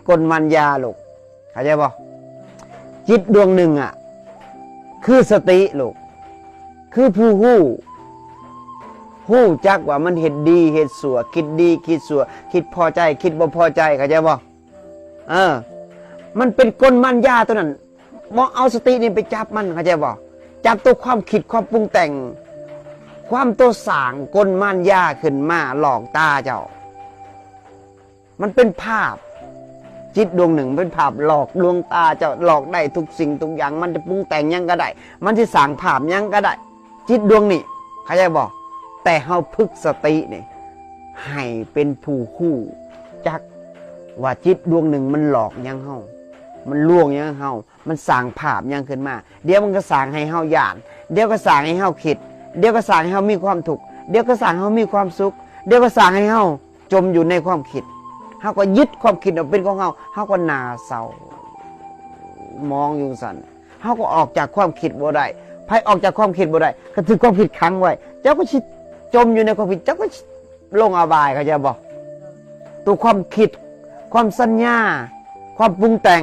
ກົນມານຢາລູກ ເຂົ້າໃຈບໍ່? ຈິດດວງໜຶ່ງອະ ຄືສະຕິລູກ ຄືຜູ້ຮູ້ ຮູ້ຈັກວ່າມັນເຮັດດີເຮັດຊົ່ວ ຄິດດີຄິດຊົ່ວ ຄິດພໍໃຈຄິດບໍ່ພໍໃຈ ເຂົ້າໃຈບໍ່? ເອີ ມັນເປັນກົນມານຢາຕົວນັ້ນ ບໍ່ເອົາສະຕິນີ້ໄປຈັບມັນ ເຂົ້າໃຈບໍ່? ຈັບຕົວຄວາມຄິດ ຄວາມປຸງແຕ່ງ ຄວາມຕົວສ້າງກົນມານຢາຂຶ້ນມາຫຼອກຕາເຈົ້າ. ມັນເປັນພາບ ຈິດດວງໜຶ່ງເປັນພາບຫຼອກລວງຕາເຈົ້າ ຫຼອກໄດ້ທຸກສິ່ງທຸກຢ່າງ ມັນຈະປຸງແຕ່ງຫຍັງກໍໄດ້ ມັນຊິສ້າງພາບຫຍັງກໍໄດ້ ຈິດດວງນີ້ ເຂົ້າໃຈບໍ່? ແຕ່ເຮົາຝຶກສະຕິນີ້ ໃຫ້ເປັນຜູ້ຮູ້ຈັກວ່າຈິດດວງໜຶ່ງມັນຫຼອກຫຍັງເຮົາ ມັນລວງຫຍັງເຮົາ ມັນສ້າງພາບຫຍັງຂຶ້ນມາ ດຽວມັນກໍສ້າງໃຫ້ເຮົາຢ້ານ ດຽວກໍສ້າງໃຫ້ເຮົາຄິດ ດຽວກໍສ້າງໃຫ້ເຮົາມີຄວາມທຸກ ດຽວກໍສ້າງໃຫ້ເຮົາມີຄວາມສຸກ ດຽວກໍສ້າງໃຫ້ເຮົາຈົມຢູ່ໃນຄວາມຄິດ ເຮົາກໍຍຶດຄວາມຄິດເອົາເປັນຂອງເຮົາ ເຮົາກໍໜ້າເສົ້າໝອງຢູ່ຊັ້ນ ເຮົາກໍອອກຈາກຄວາມຄິດບໍ່ໄດ້ ໃຜອອກຈາກຄວາມຄິດບໍ່ໄດ້ ກໍຖືກຄວາມຄິດຂັງໄວ້ ເຈົ້າກໍຊິຈົມຢູ່ໃນຄວາມຄິດ ເຈົ້າກໍຊິລົງອະບາຍ ເຂົ້າໃຈບໍ່? ຕົວຄວາມຄິດ ຄວາມສັນຍາ ຄວາມປຸງແຕ່ງ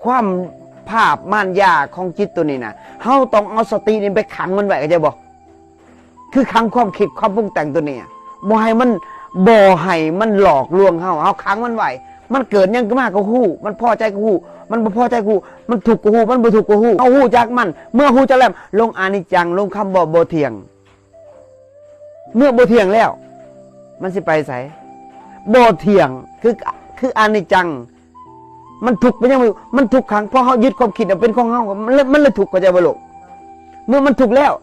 ຄວາມພາບມານຢາຂອງຈິດຕົວນີ້ນະ ເຮົາຕ້ອງເອົາສະຕິນີ້ໄປຂັງມັນໄວ້ ເຂົ້າໃຈບໍ່? ຄືຂັງຄວາມຄິດ ຄວາມປຸງແຕ່ງຕົວນີ້ ບໍ່ໃຫ້ມັນ ບໍ່ໃຫ້ມັນຫຼອກລວງເຮົາ ເຮົາຂັງມັນໄວ້ ມັນເກີດຫຍັງຂຶ້ນມາກໍຮູ້ ມັນພໍໃຈກໍຮູ້ ມັນບໍ່ພໍໃຈກໍຮູ້ ມັນທຸກກໍຮູ້ ມັນບໍ່ທຸກກໍຮູ້ ເຮົາຮູ້ຈັກມັນ ເມື່ອຮູ້ຈັກແລ້ວ ລົງອະນິດຈັງ ລົງຄຳວ່າບໍ່ທ່ຽງ ເມື່ອບໍ່ທ່ຽງແລ້ວ ມັນຊິໄປໃສ? ບໍ່ທ່ຽງ ຄື ຄືອະນິດຈັງ ມັນທຸກໄປຫຍັງ? ມັນທຸກຂັງ ເພາະເຮົາຍຶດຄວາມຄິດເປັນຂອງເຮົາ ມັນເລີຍ ມັນເລີຍທຸກ ເຂົ້າໃຈບໍ່ລູກ? ເມື່ອມັນທຸກແລ້ວ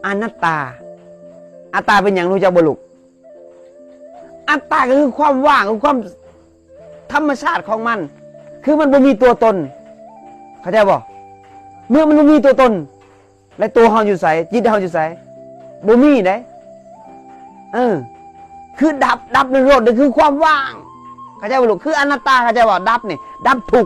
ອະນັດຕາ ອັດຕາເປັນຫຍັງ ຮູ້ຈັກບໍ່ລູກ? ອັດຕາກໍຄືຄວາມວ່າງ ຄືຄວາມທຳມະຊາດຂອງມັນ ຄືມັນບໍ່ມີຕົວຕົນ ເຂົ້າໃຈບໍ່? ເມື່ອມັນບໍ່ມີຕົວຕົນ ແລະ ຕົວເຮົາຢູ່ໃສ? ຈິດເຮົາຢູ່ໃສ? ບໍ່ມີເດ້. ເອີ ຄືດັບ ດັບໃນໂລດນີ້ຄືຄວາມວ່າງ ເຂົ້າໃຈບໍ່ລູກ? ຄືອະນັດຕາ ເຂົ້າໃຈບໍ່? ດັບນີ້ ດັບທຸກ